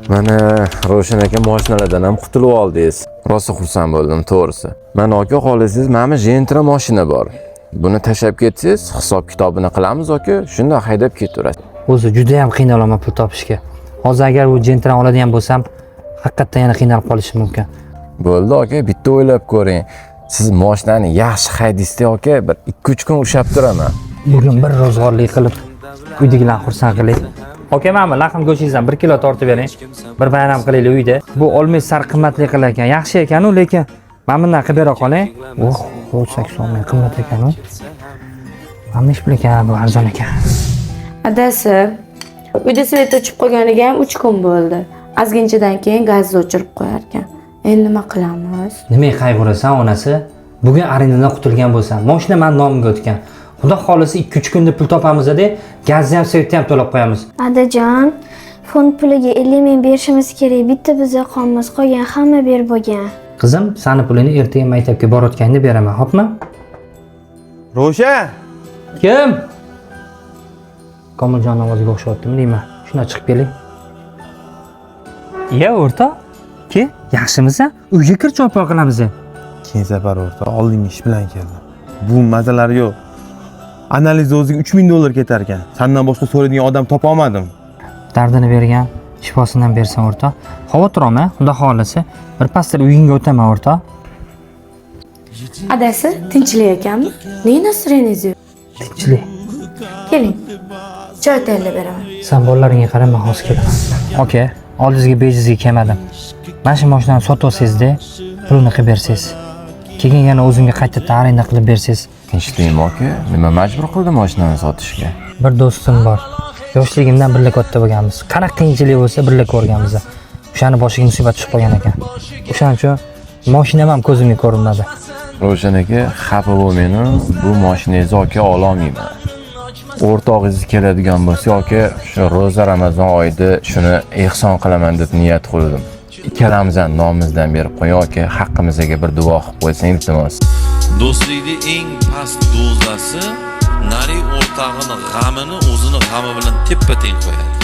Mana, Ravshan aka, moshinalardan ham qutulib oldingiz. Rosa xursand bo'ldim, to'g'risi. Mana aka, xohlasangiz, mana bu Gentra mashina bor. Buni tashlab ketsangiz, hisob kitobini qilamiz aka, shunda haydab ketaverasiz. O'zi juda ham qiynalaman pul topishga. Hozir agar u Gentrani oladigan bo'lsam, haqiqatdan yana qiynalib qolishim mumkin. Bo'ldi aka, bitta o'ylab ko'ring. Siz mashinani yaxshi haydaysizda aka, bir 2-3 kun ushlab turaman. Bugun bir ro'zg'orlik qilib, uydagilarni xursand qilay. Aka, mana bu lahm go'shtingizdan 1 kilo tortib bering. Bir bayram qilaylik uyda. Bu olmay sar qimmatli qilar ekan. Yaxshi ekan-u, lekin mana bundan qilib bera qoling. Oh, 80 ming qimmat ekan-u. Mana ish ekan, bu arzon ekan. Adasi, uyda свет o'chib qolganiga ham 3 kun bo'ldi. Ozginchadan keyin gazni o'chirib qo'yar ekan. Endi nima qilamiz? Nimaga qayg'urasan, onasi? Bugun arendadan qutulgan bo'lsam, mashina mani nomimga o'tgan. Xudo xohlasa, 2-3 kunda pul topamiz-da, gazni ham, светni ham to'lab qo'yamiz. Adajon, fond puliga 50 ming berishimiz kerak. Bitta biza qolmiz, qolgan hamma berib bo'lgan. Qizim, sani pulingni ertaga maktabga borayotganda beraman, xo'pmi? Ravshan! Kim? Komiljon ovoziga o'xshyaptimi deyman. Shunda chiqib keling. Iya, o'rtoq. Ke, yaxshimisan? Uyga kir, choy qilamiz. Keyin safar, o'rtoq, oldingi ish bilan keldim. Bu mazalari yo'q. Analiz o'ziga 3000 dollar ketar ekan. Sandan boshqa so'raydigan odam topa olmadim. Dardini bergan, shifosini ham bersin, o'rtoq. Xavotir olma, Xudo xohlasa, bir pasda uyingga o'taman, o'rtoq. Adasi, tinchlik ekanmi? Nega настроение ngiz yo'q? Tinchlik. Keling. Choy tayyorlab beraman. San bolalaringga qara, men hozir kelaman. Aka, oldingizga bejizga kelmadim. Mana shu mashinani sotib olsangizda, pulini qilib bersangiz. Keyin yana o'zimga qaytadan arenda qilib bersangiz. Tinchlikmi aka? Nima majbur qildi mashinani sotishga? Bir do'stim bor. Yoshligimdan birga katta bo'lganmiz. Qanaqa qiyinchilik bo'lsa, birga ko'rganmiz. O'shani boshiga musibat tushib qolgan ekan. O'shaning uchun mashinam ham ko'zimga ko'rinmadi. Ravshan aka, xafa bo'lmang, bu mashinangizni aka ololmayman. O'rtog'ingiz keladigan bo'lsa aka, shu ro'za Ramazon oyida shuni ehson qilaman deb niyat qildim. Ikkalamizni nomimizdan berib qo'ying aka, haqqimizga bir duo qilib qo'ysang, iltimos. Do'stlikni eng past dozasi narigi o'rtog'ini g'amini o'zini g'ami bilan teppa teng qo'yadi.